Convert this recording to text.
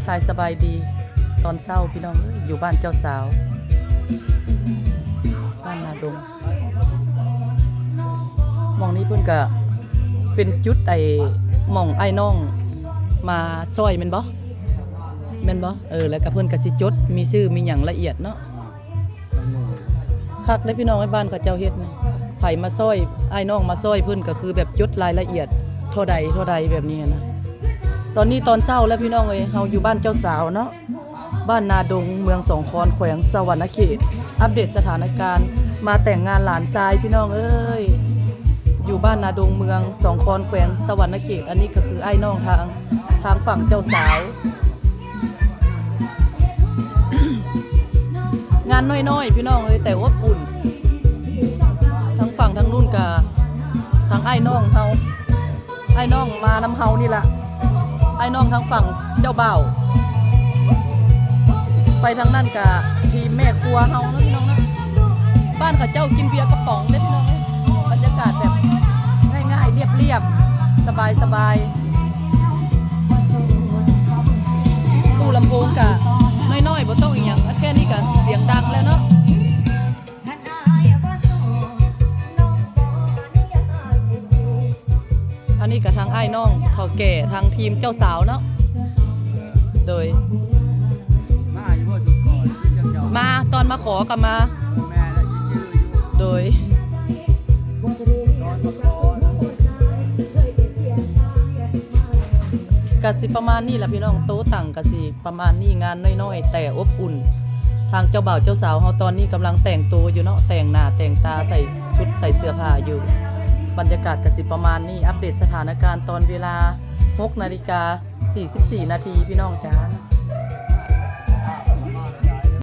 ສາຍສະບາຍດີຕອນເຊົ້າພີ່ນ້ອງເອີຍ ຢູ່ບ້ານເຈົ້າສາວ ບ້ານນາດົງ. ໝ່ອງນີ້ເພິ່ນກະເປັນຈຸດໄອ້ ໝ່ອງອ້າຍນ້ອງມາຊ່ອຍແມ່ນບໍ່? ແມ່ນບໍ່? ເອີ ແລ້ວກະເພິ່ນກະຊິຈົດ ມີຊື່ມີຫຍັງລະອຽດເນາະ. ຄັກເດ້ພີ່ນ້ອງເອີຍ ບ້ານເຂົາເຈົ້າເຮັດນີ້ ໃຜມາຊ່ອຍ ອ້າຍນ້ອງມາຊ່ອຍເພິ່ນກະຄືແບບຈົດລາຍລະອຽດ ເທົ່າໃດເທົ່າໃດແບບນີ້ນະ. ຕອນນີ້ຕອນເຊົ້າແລ້ວພີ່ນ້ອງເອີຍ ເຮົາຢູ່ບ້ານເຈົ້າສາວເນາະ ບ້ານນາດົງ ເມືອງສອງຄອນ ແຂວງສະຫວັນນະເຂດ. ອັບເດດສະຖານະການມາແຕ່ງງານຫຼານຊາຍພີ່ນ້ອງເອີຍ ຢູ່ບ້ານນາດົງ ເມືອງສອງຄອນ ແຂວງສະຫວັນນະເຂດ. ອັນນີ້ກະຄືອ້າຍນ້ອງທາງ ທາງຝັ່ງເຈົ້າສາວ. ງານນ້ອຍໆ ພີ່ນ້ອງເອີຍ ແຕ່ອົບອຸ່ນ. ທາງຝັ່ງທາງນັ້ນກະທາງອ້າຍນ້ອງເຮົາ ອ້າຍນ້ອງມານຳເຮົານີ້ລະ ອ້າຍນ້ອງທາງຝັ່ງເຈົ້າບ່າວ. ໄປທາງນັ້ນກະທີມແມ່ຄົວເຮົາເນາະພີ່ນ້ອງເນາະ. ບ້ານເຂົາເຈົ້າກິນເບຍກະປ໋ອງເດ້ພີ່ນ້ອງເອີຍ ບັນຍາກາດແບບງ່າຍໆ ລຽບໆ ສະບາຍໆ. ຕູ້ລຳໂພງກະນ້ອຍໆ ບໍ່ຕ້ອງອີ່ຫຍັງ ແຄ່ນີ້ກະສຽງດັງແລ້ວເນາະ. ອັນນີ້ກະທາງອ້າຍນ້ອງເຖົ້າແກ່ທາງທີມເຈົ້າສາວເນາະ. ໂດຍ ມາຢູ່ບໍ່ຊຸດກ່ອນ ຄືຈັ່ງເຈົ້າ ມາຕອນມາຂໍກະມາ ແມ່ນແລ້ວ ຊິຈື່ຢູ່ ໂດຍ ຕອນມາຂໍນະ ກະຊິປະມານນີ້ລະພີ່ນ້ອງ ໂຕະຕັ່ງກະຊິປະມານນີ້ ງານນ້ອຍໆ ແຕ່ອົບອຸ່ນ. ທາງເຈົ້າບ່າວເຈົ້າສາວເຮົາຕອນນີ້ກຳລັງແຕ່ງໂຕຢູ່ເນາະ ແຕ່ງໜ້າແຕ່ງຕາ ໃສ່ຊຸດໃສ່ເສື້ອຜ້າຢູ່. ບັນຍາກາດກະຊິປະມານນີ້ ອັບເດດສະຖານະການຕອນເວລາຫົກນາລິກາສີ່ສິບສີ່ນາທີພີ່ນ້ອງຈ໋າ.